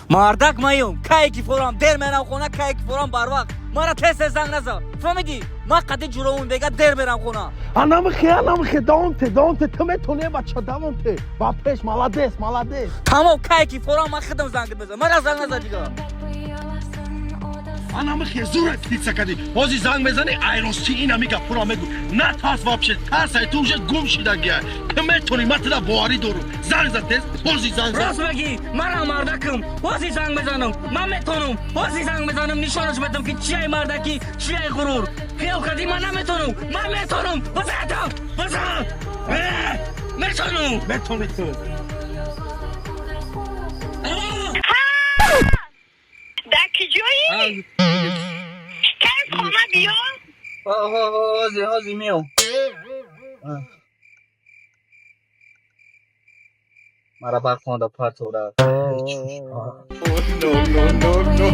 Мардак маём, кае ки форам дер мерам хона, кае ки форам барвақт. Мара тез тез занг наза, фаҳмидӣ? Ман қади ҷуровун бега дер мерам хона. Анамихе, анамихе, давом те, давом те, ту метони, бача, давом те. Ба пеш, молодец, молодец. Тамом, кае ки форам ман худам зангит мезанам. Мара занг наза дига. Анамихе, зура птица кади. Ҳозир занг мезани, айрости ина мига пура мегу. На тарс вообще, тарсай, ту уже гум шидагия. Ту метони, ман туда боварӣ дорум. Занг за тез, ҳозир занг за. Рост мегӣ, манам мардакам. Ҳозир занг мезанам, ман метонам. Ҳозир занг мезанам, нишонаш медам, ки чияй мардакӣ, чияй ғурур. Хиёл кардӣ ман наметонам? Ман метонам. Бизадам, бизан, метонам. Метони ту. Дар киҷоӣ? Кай хона биё? Ҳозир, ҳозир меом. Мара бархонда партора. No, no, no, no.